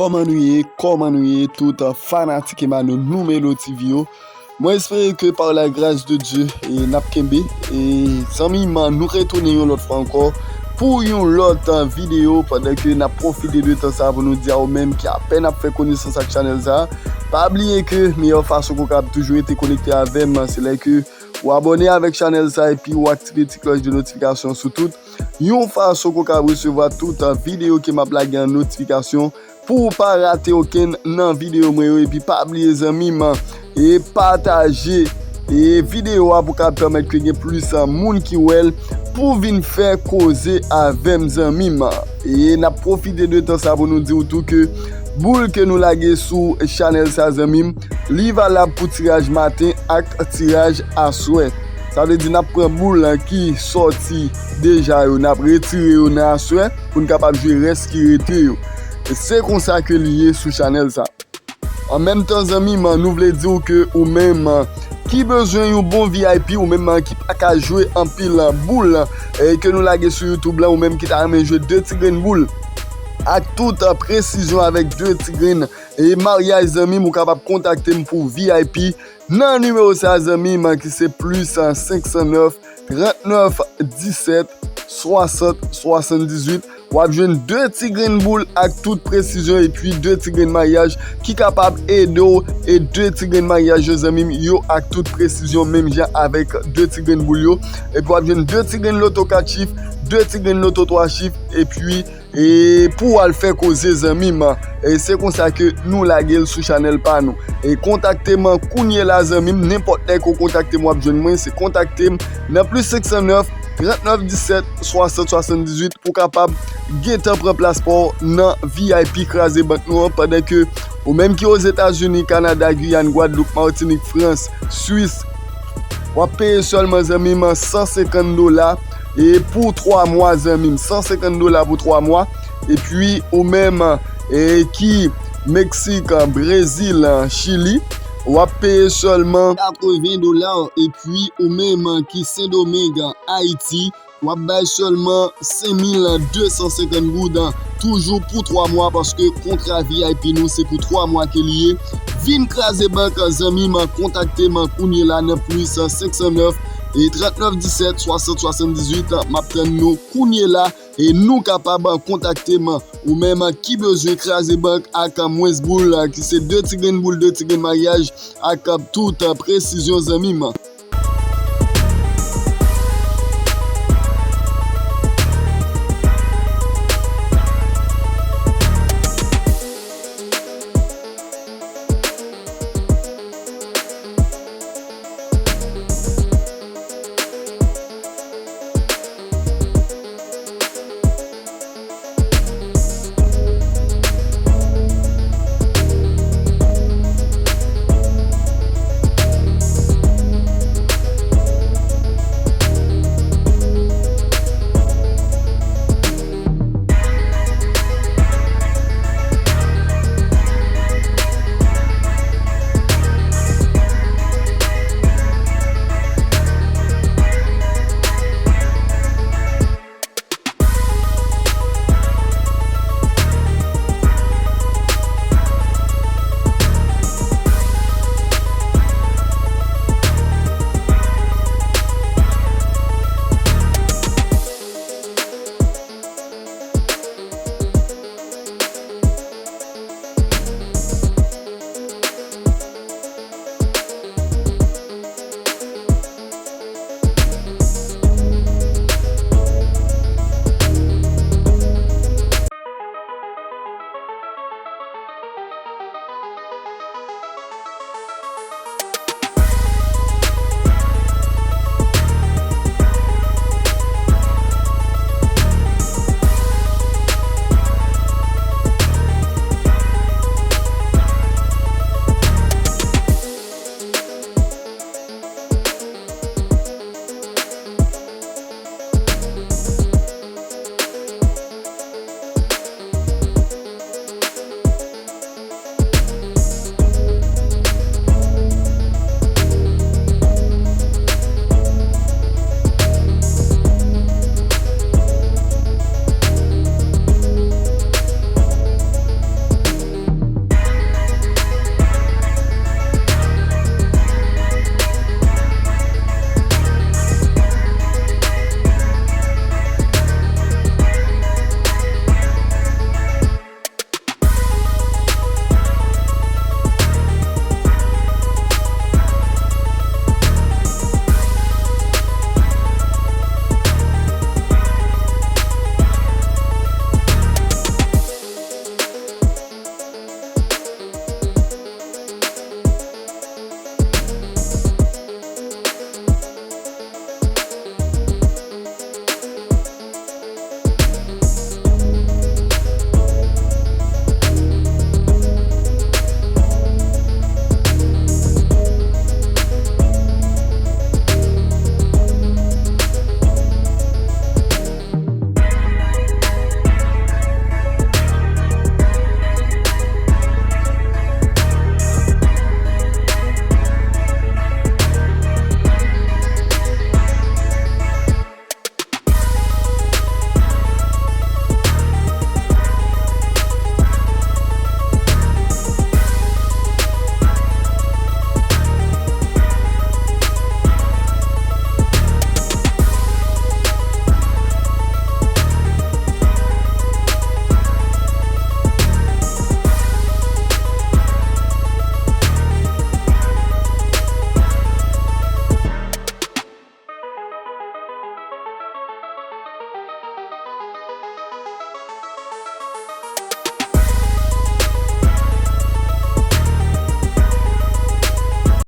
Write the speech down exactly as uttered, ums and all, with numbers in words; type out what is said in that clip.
Kòman nou ye? Kòman nou ye? Tout fanatik Emmanuel Numelo T V yo. Mwen espere ke par la grâce de Dieu, e, n ap kenbe. E, zanmi m, nou retounen yon lòt fwa ankò pou yon lòt, e, videyo, pandan ke n ap pwofite de tan sa pou nou di a ou menm ki apèn ap fè konesans ak chanèl sa. Pa bliye ke meyè fason ke w kab toujou rete konekte avè m, se lè ke ou abòne avèk chanèl sa epi ou aktive ti klòch de notifikasyon sou tout yon fason ke w kab resevwa tout, e, videyo ke m ap lage an notifikasyon pou w pa rate okenn nan videyo mwen yo. Epi pa bliye zanmi m, e pataje e videyo a pou kab pèmèt ke gen plis, e, moun ki wè l pou vin fè koze avè m zanmi m. E n ap pwofite de tan sa pou nou di w tou ke boul ke nou lage sou chanèl sa zanmi m, li valab pou tiraj maten ak tiraj aswè. Sa vle di n ap pran boul, e, ki sòti deja yo, n ap retire yo nan aswè pou n kapab jwe rès ki rete yo. E se konsa ke li ye sou chanèl sa. An menm tan zanmi m, nou vle di w ke ou menm ki bezwen yon bon V I P, ou menm ki pa ka jwe anpil boul, e ke nou lage sou YouTube la, ou menm ki ta renmen jwe de ti grenn boul ak tout, e, presizyon avèk de ti grenn e maryaj zanmi m, ou kapab kontakte m pou V I P nan nimewo sa zanmi m ki se plis, e, senk san nèf, trant nèf, disèt, swasant, swasanndizuit. W ap jwenn de ti grenn boul ak tout presizyon epi de ti grenn maryaj ki kapab ede w, e de ti grenn maryaj yo zanmi m yo ak tout presizyon menm jan avèk de ti grenn boul yo. Epi w ap jwenn de ti grenn loto kat chif, de ti grenn loto twa chif, epi e pou w al fè koze zanmi m. E se konsa ke nou lage l sou chanèl pa nou. E kontakte m kounye la zanmi m, nenpòt lè ke w kontakte m w ap jwenn mwen, se kontakte m nan plis senk san nèf, trant nèf, disèt, swasant, swasanndizuit pou w kapab gentan pran plas pa w nan V I P Kraze Bank nou an, pandan ke ou menm ki Ozetazini, Kanada, Giyàn, Gwadloup, Matinik, Frans, Swis, w ap peye sèlman zanmi m san senkant dola e pou twa mwa zanmi m, san senkant dola pou twa mwa. Epi ou menm e ki Meksik, Brezil, Chili, w ap peye sèlman katreven dola. Epi ou menm ki Sendomeng, Ayiti, w ap bay sèlman senk mil de san senkant goud, toujou pou twa mwa, paske kontra V I P nou se pou twa mwa ke li ye. Vin Kraze Bank zanmi m, kontakte m kounye la nan plis senk san nèf e trant nèf, disèt, swasant, swasanndizuit. M ap tann nou kounye la e nou kapab kontakte m. Ou menm ki bezwen Kraze Bank ak mwens boul, ki se de ti grenn boul, de ti grenn maryaj, ak tout presizyon zanmi m.